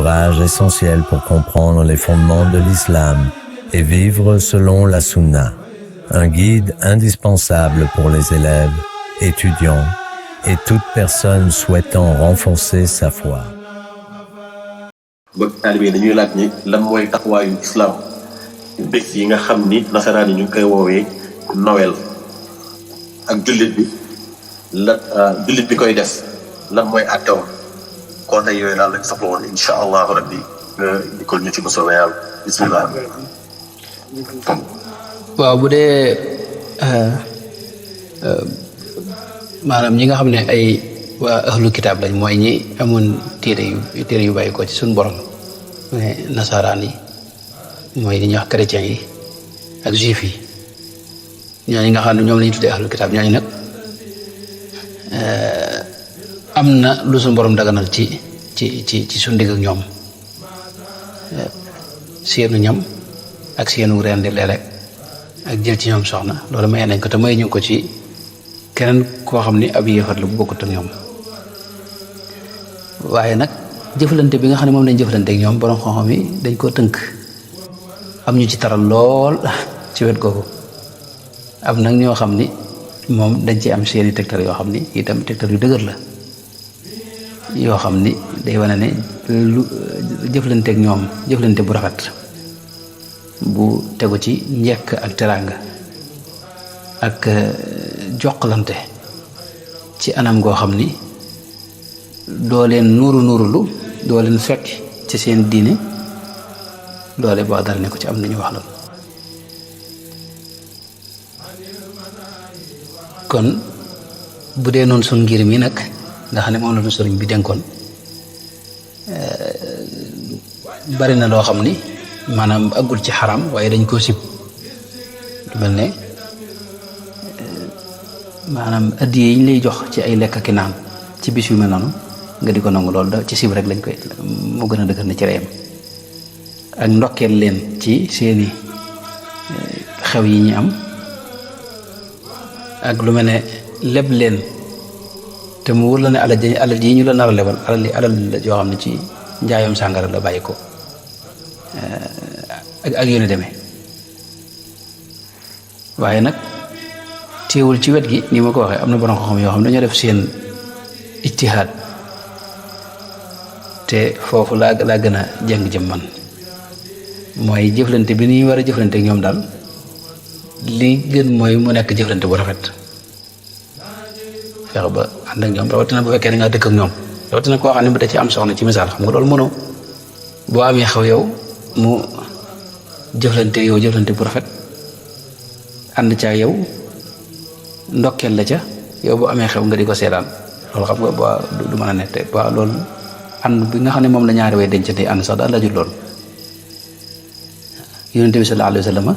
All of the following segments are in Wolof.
ouvrage essentiel pour comprendre les fondements de l'islam et vivre selon la sunna. Un guide indispensable pour les élèves, étudiants et toute personne souhaitant renforcer sa foi. Bokk taalibe dañuy laaj ni lan mooy taxawaayu islam bés yi nga xam ni nasaraan yi ñu ngi koy woowee Noël ak jullit bi koy def lan mooy àtteewam kon tey yooyu daal lañ soxla woon incha allahu rabbi nga dikkoon ñu ci bu soobee yàlla bismillah. waaw bu dee maanaam ñi nga xam ne ay waa ahlu kitaab lañ mooy ñi amoon téere yu bàyyi ko ci suñu borom mais nasaraan yi mooy li ñuy wax chrétiens yi ak juif yi ñooñu nga xam ne ñoom la ñu tuddee ahlu kitaab ñooñu nag am na lu suñu borom daganal ci suñu digg ak ñoom seenu ñam ak seenu rendi léeg-léeg ak jël ci ñoom soxna loolu may nañ ko te may ñu ko ci keneen koo xam ni ab yéefar la bu bokkut ak ñoom waaye nag jëflante bi nga xam ne moom lañ jëflante ak ñoom borom xam-xam yi dañ koo tënk am ñu ci taral lool ci wet googu am nag ñoo xam ni moom dañ ci am seeni tegtal yoo xam ni itam tegtal yu dëgër la yoo xam ni day wane ne lu jëflante ak ñoom jëflante bu rafet bu tegu ci njekk ak teraanga ak jokkalante ci anam goo xam ni doo leen nuurulu doo leen fekk ci seen diine doole boo dara ne ko ci am nañu wax loolu kon bu dee noonu sun ngir mi nag nga xam ne moom la ñu sëriñ bi dénkoon bari na loo xam ni maanaam aggul ci xaram waaye dañ koo sib lu mel ne maanaam addiye yi ñu lay jox ci ay lekk ki naan ci bis yu mel noonu nga di ko nangu loolu da ci sib rek lañ koy moo gën a dëgër na ci reyam ak ndokkeel leen ci seeni xew yi ñi am ak lu mel ne leb leen te mu wër la ne alal yi ñu la nar a lebal alal la yoo xam ne ci njaayam sàngara la bàyyi ko ak yu ne demee waaye nag teewul ci wet gi ni ma ko waxee am na borom xam-xam yoo xam ne dañoo def seen ijtihaad te foofu laa gën a jàng jëm man mooy jëflante bi ni war a jëflante ak ñoom daal li gën mooy mu nekk jëflante bu rafet fexe ba ànd ak ñoom rawatina bu fekkee da ngaa dëkk ak ñoom rawatina koo xam ne bu da ci am soxna ci misaal xam nga loolu mënoo boo amee xew yow mu jëflante yow jëflante bu rafet ànd caa yow ndokkeel la ca yow bu amee xew nga di ko seetaan loolu xam nga ba du mën a nekk te ba loolu ànd bi nga xam ne moom la ñaari way dencante ànd sax daal lajul loolu yonent bi sallallahu alayhi wa sallam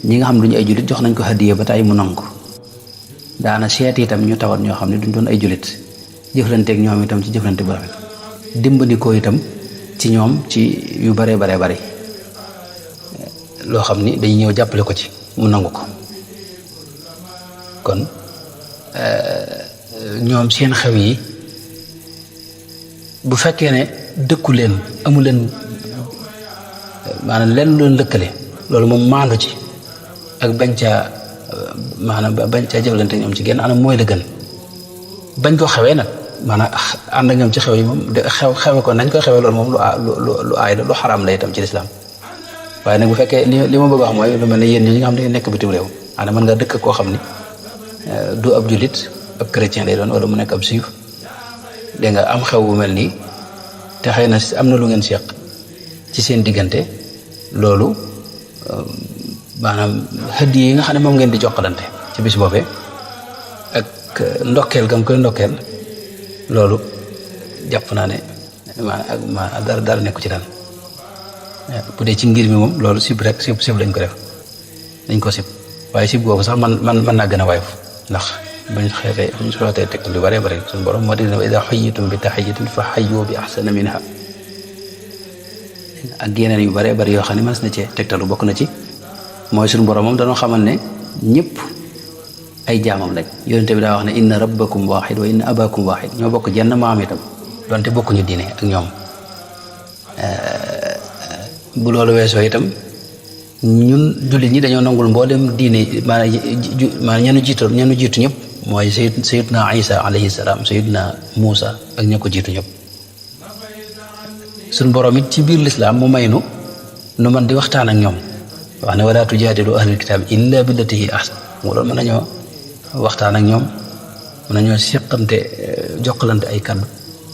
ñi nga xam ne duñu ay jullit jox nañ ko hadiya ba tey mu nangu daana seet itam ñu tawat ñoo xam ne duñ doon ay jullit jëflanteeg ñoom itam ci jëflante bu rafet dimbandikoo itam ci ñoom ci yu baree bari loo xam ni dañuy ñëw jàppale ko ci mu nangu ko kon ñoom seen xew yi bu fekkee ne dëkku leen amu leen maanaam lenn leen lëkkale loolu moom maandu ci ak bañ caa maanaam bañ caa jëflante ñoom ci genn anam mooy la gën bañ ko xewee nag maanaam ànd ak ñoom ci xew yi moom xewe ko nañ koy xewee loolu moom lu aay la lu xaraam la itam ci lislaam waaye nag bu fekkee li ma bëgg a wax mooy lu mel ne yéen ñi nga xam ne nekk bitim réew maanaam mën nga dëkk koo xam ni du ab jullit ab chrétien lay doon wala mu nekk ab juif dégg nga am xew bu mel nii te xëy na am na lu ngeen seq ci seen diggante loolu maanaam hëddi yi nga xam ne moom ngeen di jokkalante ci bis boobee ak ndokkeel gam koy ndokkeel loolu jàpp naa ne dara nekku ci daal bu dee ci ngir mi moom loolu sib rek sib lañ ko def dañ ko sib waaye sib boobu sax man naa gën a woyof ndax buñ xootee tegtal yu bare bare suñu borom moo di ne wa idaa xayyitum bi taxiyatin fa xayyu bi axsana minha ak yeneen yu bare bare yoo xam ne mas na cee tegtalu bokk na ci mooy suñu borom moom dañoo xamal ne ñëpp ay jaamam lañ yonente bi daa wax ne inna rabbakum waahid wa inna abakum waahid ñoo bokk jenn maam itam donte bokkuñu diine ak ñoom bu loolu weesoo itam ñun jullit ñi dañoo nangul mboolem diine maanaam ñenu jiitu ñëpp mooy sayidna Isa alayhi salaam sayidna Muusa ak ña ko jiitu ñëpp suñ borom it ci biir lislaam mu may nu man di waxtaan ak ñoom wax ne wala tujaadilu ahlal kitaab illa billati hi ahsan loolu mën nañoo waxtaan ak ñoom mën nañoo seqante jokkalante ay kaddu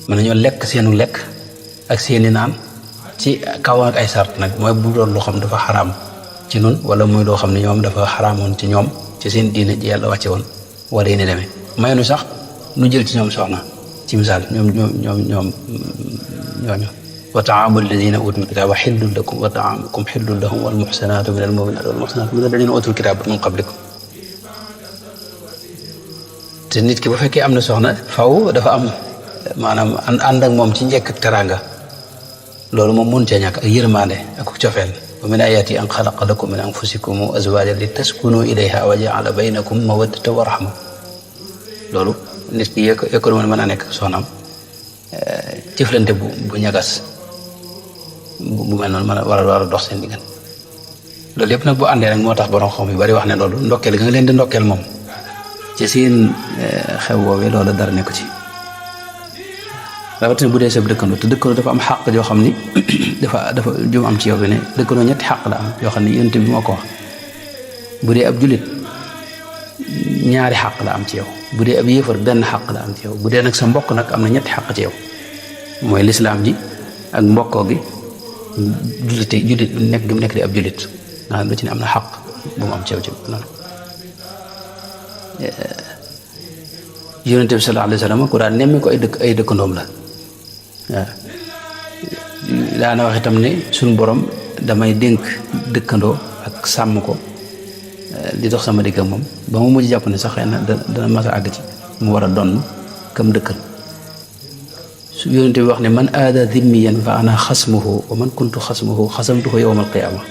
mën nañoo lekk seenu lekk ak seeni naan ci kaw ak ay sart nag mooy bu doon loo xam dafa xaraam ci nun wala muy loo xam ne ñoom dafa xaraamoon ci ñoom ci seen diine ji yàlla wàcce woon wala yi ni demee may nu sax nu jël ci ñoom soxna ci misaal ñooñu wa taamu alladina utul kitaaba xillun lakum wa taamukum xillun lahum wal muxsanaatu min al muminaat wal muxsanaatu min alladina utul kitaaba min qablikum te nit ki bu fekkee am na soxna faw dafa am maanaam ànd ak moom ci njëkk ak teraanga loolu moom mun cee ñàkk ak yërmande ak cofeel wa min ayaati an xalaqa lakum min anfusikum azwaajan li taskunu ilayha wa jaala baynakum mawaddatan wa rahma loolu nit ki yëkkul mën a nekk soxnaam jëflante bu ñagas bu mel noonu mën a war a dox seen diggante loolu yëpp nag bu àndee nag moo tax borom xam yu bari wax ne loolu ndokkeel ga nga leen di ndokkeel moom ci seen xew woowee loolu dara nekku ci rawatina bu dee sab dëkkandoo te dëkkandoo dafa am xàq joo xam ni dafa jum am ci yow bi ne dëkkandoo ñetti xàq la am yoo xam ni yonent bi moo ko wax bu dee ab jullit ñaari xàq la am ci yow bu dee ab yéefar benn xàq la am ci yow bu dee nag sa mbokk nag am na ñetti xàq ci yow mooy lislaam ji ak mbokkoo gi jullit nekk gi mu nekk di ab jullit nga xam lu ci ne am na xàq bu mu am ci yow ci noonu yonent bi sallallahu alayhi wa sallam ku daan nemmi ko ay dëkkandoom la waaw daana wax itam ne suñu borom damay dénk dëkkandoo ak sàmm ko di dox sama digg ak moom ba mu mujj jàpp ne sax xëy na dana mas a àgg ci mu war a donn kam dëkkal su yonent bi wax ne man aada dhimmiyan fa ana xasmuhu wa man kuntu xasmuhu xasamtuhu yawma alqiyaama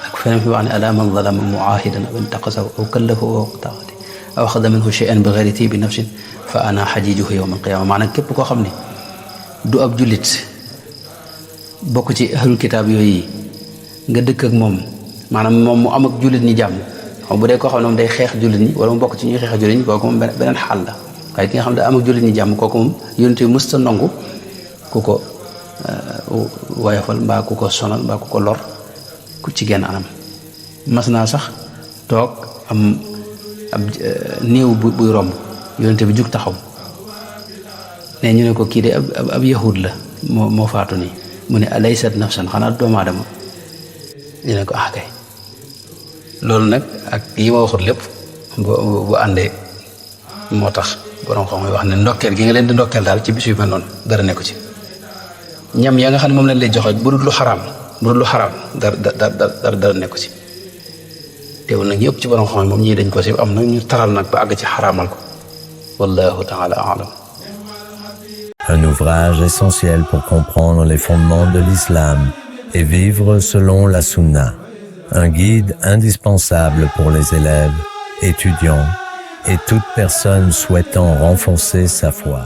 ak feneen fi wax ne ala man zalama muahidan aw intaqasahu aw kallafahu aw qataati aw axada minhu shay'an bi ghayri tibi nafsin fa ana xajijuhu yawma alqiyaama maanaam képp koo xam ne du ab jullit bokk ci ahlul kitaab yooyu nga dëkk ak moom maanaam moom mu am ak jullit ñi jàmm xam bu dee koo xam ne moom day xeex jullit ñi wala mu bokk ci ñuy xeex jullit ñi kooku moom beneen xaal la waaye ki nga xam ne am ak jullit ñi jàmm kooku moom yonent bi mësta nangu ku ko woyofal mbaa ku ko sonal mbaa ku ko lor ku ci genn anam mas naa sax toog am ab néew buy romb yonent bi jug taxaw ne ñu ne ko kii de ab yahud la moo faatu nii mu ne alaysat nafsan xanaa doomu aadama ñu ne ko ah kay loolu nag ak yi ma waxut lépp bu àndee moo tax borom xam wax ne ndokkeel gi nga leen di ndokkeel daal ci bis yu mel noonu dara nekku ci ñam yaa nga xam ne moom lañ lay joxe bu dul lu xaraam dara nekku ci teewul nag ñëpp ci borom xam moom ñii dañ ko si am na ñu taral nag ba àgg ci xaraamal ko wallahu taala alam. Un ouvrage essentiel pour comprendre les fondements de l'islam et vivre selon la sunna. Un guide indispensable pour les élèves, étudiants et toute personne souhaitant renforcer sa foi.